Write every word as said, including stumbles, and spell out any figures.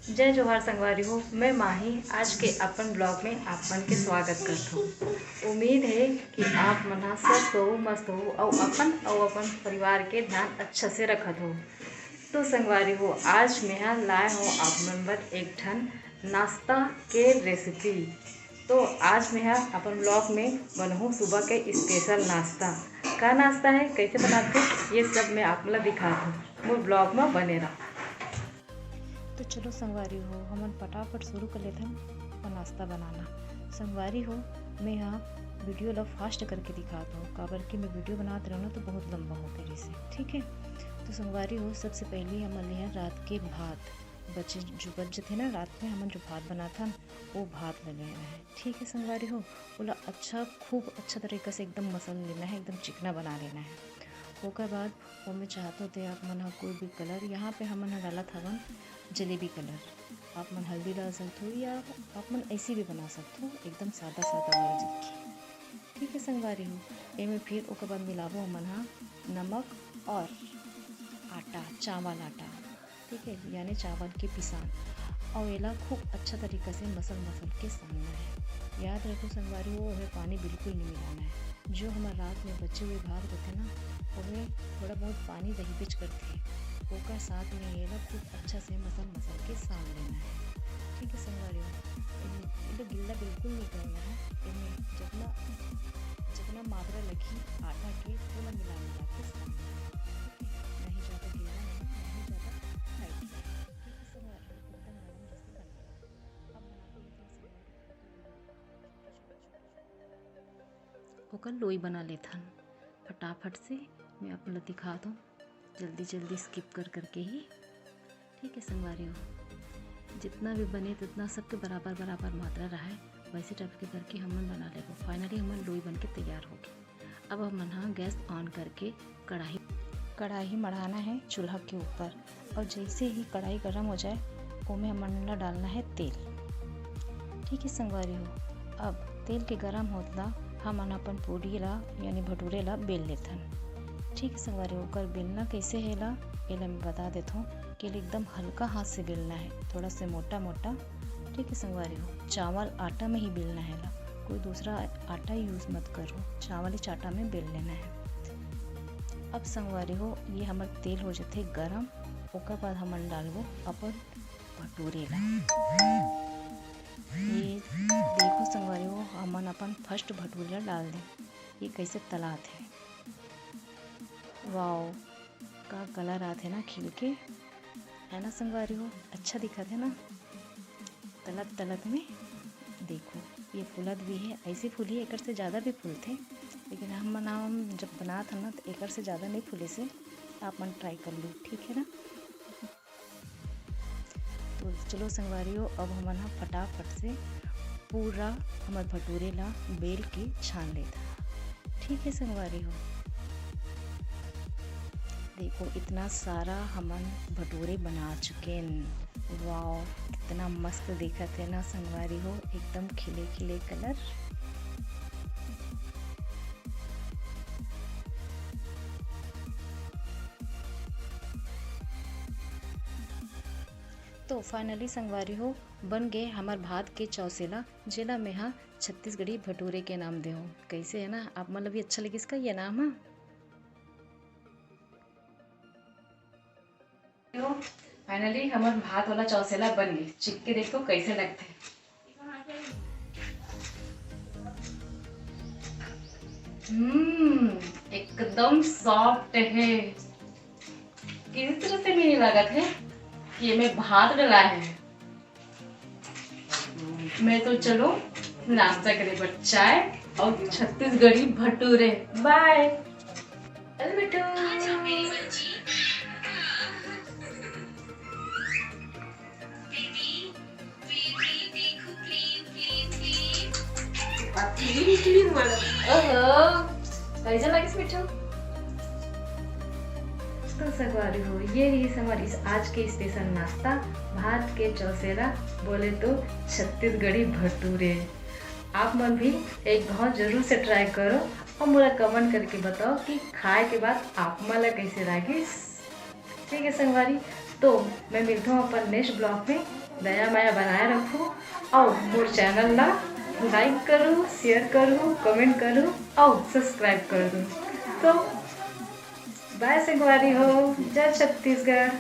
जय जोहार संगवारी हो, मैं माही आज के अपन blog में आप मन के स्वागत करत हूँ। उम्मीद है कि आप मन ह स्वस्थ हो, मस्त हो अउ अपन अउ अपन परिवार के ध्यान अच्छा से रखत हो। तो संगवारी हो, आज मेहा लाए हो आप मन बर एक ठन नाश्ता के recipe। तो आज मेहा अपन blog में बनहूँ सुबह के special नाश्ता। का नाश्ता है, कैसे बनाते, ये सब मैं आप मन ला दिखात हूँ। मोर blog में बने रहो। तो चलो संगवारी हो, हमन फटाफट शुरू कर लेथन अपन नाश्ता बनाना। संगवारी हो, मैं यहाँ video ला fast करके दिखात हूँ, काबर कि मैं video बनात रहूँ ना तो बहुत लंबा हो गए रहिसे, ठीक है। तो संगवारी हो, सबसे पहले हमन लेहन रात के भात, बचे जो बच जथे ना रात में हमन जो भात बनाथन, वो भात ल लेना है, ठीक है संगवारी हो। ओला अच्छा, खूब अच्छा तरीका से एकदम मसल लेना है, एकदम चिकना बना लेना है। ओकर बाद ओमे चाहत हो ते आप मन ह कोई भी colour, यहाँ पे हमन ह डालत हवन जलेबी colour। आप मन हल्दी डाल सकत हो या आप मन ऐसी भी बना सकत हो, एकदम सादा सादा वाला जितकी। ठीक है संगवारी हो, एमे फिर ओकर बाद मिलाबो हमन ह नमक और आटा, चावल आटा, ठीक है, यानी चावल के पिसान। और एला खूब अच्छा तरीका से मसल मसल के सानना है। याद रखो संगवारी हो, ओमे पानी बिल्कुल नहीं मिलाना है। जो हमर रात में बचे हुए भात होते ना, ओमे थोड़ा बहुत पानी रहिबेच करथे। ओकर साथ में एला खूब अच्छा से मसल मसल के सान लेना है। ठीक है संगवारी हो, एमे, एला गिल्ला बिल्कुल नहीं करना है। एमे जितना, जितना मात्रा लगी आटा के, पूरा मिला मिला के सान लेना है। ठीक है, नहीं ज़्यादा गिल्ला नहीं, नहीं ज़्यादा टाइट नहीं। ठीक है संगवारी हो, एकदम नरम जैसे बन गया। अब बना के लेते हैं संगवारी हो। ओकर लोई बना लेथन फटाफट से। मैं आप ला दिखा दूँ जल्दी जल्दी skip कर करके ही। ठीक है संगवारी हो, जितना भी बने तितना सबके बराबर बराबर मात्रा रहे, वैसे टाइप के करके हमन बना लेबो। Finally हमन लोई बन के तैयार हो गए। अब हमन ह गैस on करके कढ़ाई, कढ़ाई मढ़ाना है चूल्हा के ऊपर। और जैसे ही कढ़ाई गर्म हो जाए, ओमे हमन ला डालना है तेल। ठीक है संगवारी हो, अब तेल के गरम होत ला हमन अपन पूड़ी ला यानी भटूरे ला बेल लेथन। ठीक है संगवारी हो, ओकर बेलना कैसे हे ला, एला मैं बता देथों कि एला एकदम हल्का हाथ से बेलना है, थोड़ा से मोटा मोटा। ठीक है संगवारी हो, चावल आटा में ही बेलना है ला, कोई दूसरा आटा use मत करो, चावल ही आटा में बेल लेना है। अब संगवारी हो, ये हमर तेल हो जथे गरम, ओकर बाद हमन डालबो अपन भटूरे ला। ये देखो संगवारी हो, हमन अपन first भटूरे ला डाल दे। ये कैसे तलात है, wow, का colour आत है ना खिल के, है ना संगवारी हो, अच्छा दिखत है ना। तलत तलत में देखो, ये फूलत भी है, ऐसे फूली, एकर से ज़्यादा भी फूलथे, लेकिन हमन जब बनात हन ना, तो एकर से ज़्यादा नहीं फूलिसे। आप मन try कर लो, ठीक है ना। तो चलो संगवारी हो, अब हमन ह फटाफट से पूरा हमर भटूरे ला बेल के छान लेत हन। ठीक है संगवारी हो, देखो इतना सारा हमन भटूरे बना चुकेन। Wow, कितना मस्त दिखत है ना संगवारी हो, एकदम खिले खिले colour। तो finally संगवारी हो, बन गए हमर भात के चौसेला, जेला मेहा छत्तीसगढ़ी भटूरे के नाम देहूँ। कैसे है ना, आप मन ला भी अच्छा लगिस का ये नाम ह? Finally हमर भात वाला चौसेला बन गए, चिख के देखो कैसे लगथे। हम्म, एकदम soft है, किसी तरह से भी नहीं लगत है कि एमे भात डला है। मैं तो चलो नाश्ता करे बर चाय और छत्तीसगढ़ी भटूरे। Bye। चल बेटू। Clean, clean वाला। ओहो, कैसा लगिस मिठू? तो संगवारी हो, ये रहिस हमर इस आज के special नाश्ता, भात के चौसेला, बोले तो छत्तीसगढ़ी भटूरे। आप मन भी एक घाव जरूर से try करो और मोला comment करके बताओ कि खाए के बाद आप मन ला कैसे लागिस। ठीक है संगवारी, तो मैं मिलता हूँ अपन next vlog में। दया मया बनाए रखू, अउ मोर चैनल ला लाइक करू, शेयर करू, कमेंट करू, अउ सब्सक्राइब कर दू। तो बाय संगवारी हो, जय छत्तीसगढ़।